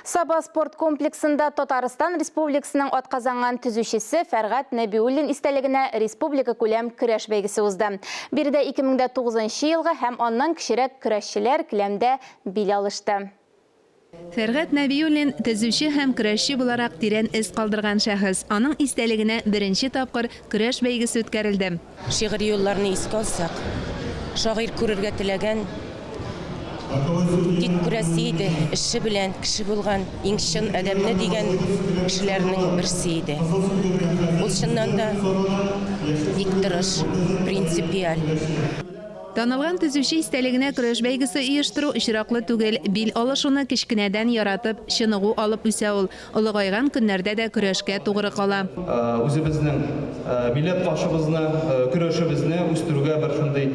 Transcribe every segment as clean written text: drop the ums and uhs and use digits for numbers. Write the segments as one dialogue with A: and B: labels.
A: Саба спорт комплексында Татарстан Республикасының атказанган төзүчесе Фәргать Нәбиуллин истәлегенә республикакүләм көрәш бәйгесе узды. Биредә 2009 нчы елгы һәм аннан кечерәк көрәшчеләр келәмдә бил алышты.
B: Фәргать Нәбиуллин, төзүче һәм көрәшче буларак тирән эз калдырган шәхес. Аның истәлегенә беренче тапкыр көрәш бәйгесе үткәрелде.
C: Шигъри юлларны искә алсак, шагыйрь күрергә теләгән, тик күрәсе иде, эше белән кеше булган иң чын адәмне дигән кешеләрнең берсе иде. Ул чыннан да бик тырыш, принципиаль.
B: Танылган төзүче истәлегенә көрәш бәйгесе оештыру очраклы түгел. Бил алышуны кечкенәдән яратып, чыныгу алып үсә ул. Олыгайган көннәрдә дә көрәшкә тугры кала.
D: Үзебезнең милләт башыбызны, көрәшебезне үстерүгә бер шундый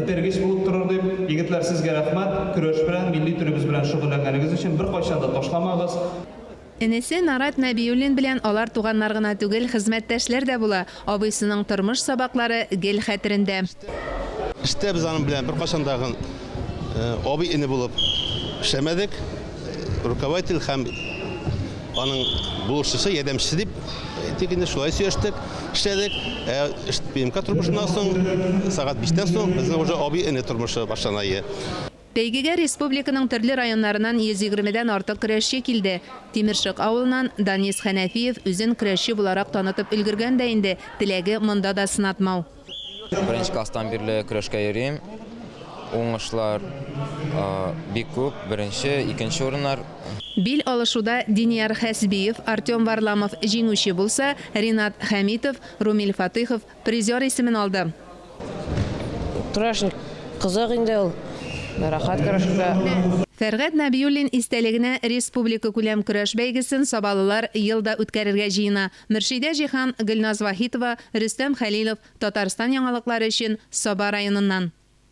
D: этәргеч булып торыр дип. Егетләр, сезгә рәхмәт, көрәш белән, милли төребез белән шөгыльләнгәнегез өчен. Беркайчан да ташламагыз.
B: Энесе Нарат Нәбиуллин белән алар туганнар гына түгел, хезмәттәшләр дә була. Абыйсының тормыш сабаклары гел хәтерендә.
E: Эштә без аның белән беркайчан да абый-эне булып эшләмәдек. Руководитель һәм аның булышчысы, ярдәмчесе дип әйтик инде, шулай сөйләштек, эшләдек. Ә ПМК тормышыннан соң, сәгать биштән соң безнең уже абый-эне тормышы башлана ие.
B: Бәйгегә республиканың төрле районнарыннан 120 дән артык көрәшче килде. Тимершык авылыннан Данис Хәнәфиев үзен көрәшче буларак танытып өлгергән дә инде, теләге монда да сынатмау.
F: Беренче класстан бирле көрәшкә йөрим. Уңышлар бик күп, беренче, икенче урыннар.
B: Бил алышуда Динияр Хәсбиев, Артем Варламов җиңүче булса, Ринат Хәмитов, Румил Фатыйхов призер исемен алды.
G: Көрәш кызык инде ул, рәхәт көрәшергә.
B: Фәргать Нәбиуллин истәлегенә республикакүләм көрәш бәйгесен сабалылар ел да үткәрергә җыена. Мөршидә Җиһан, Гөлназ Вахитова, Рөстәм Хәлилов, Татарстан яңалыклары өчен Саба районыннан.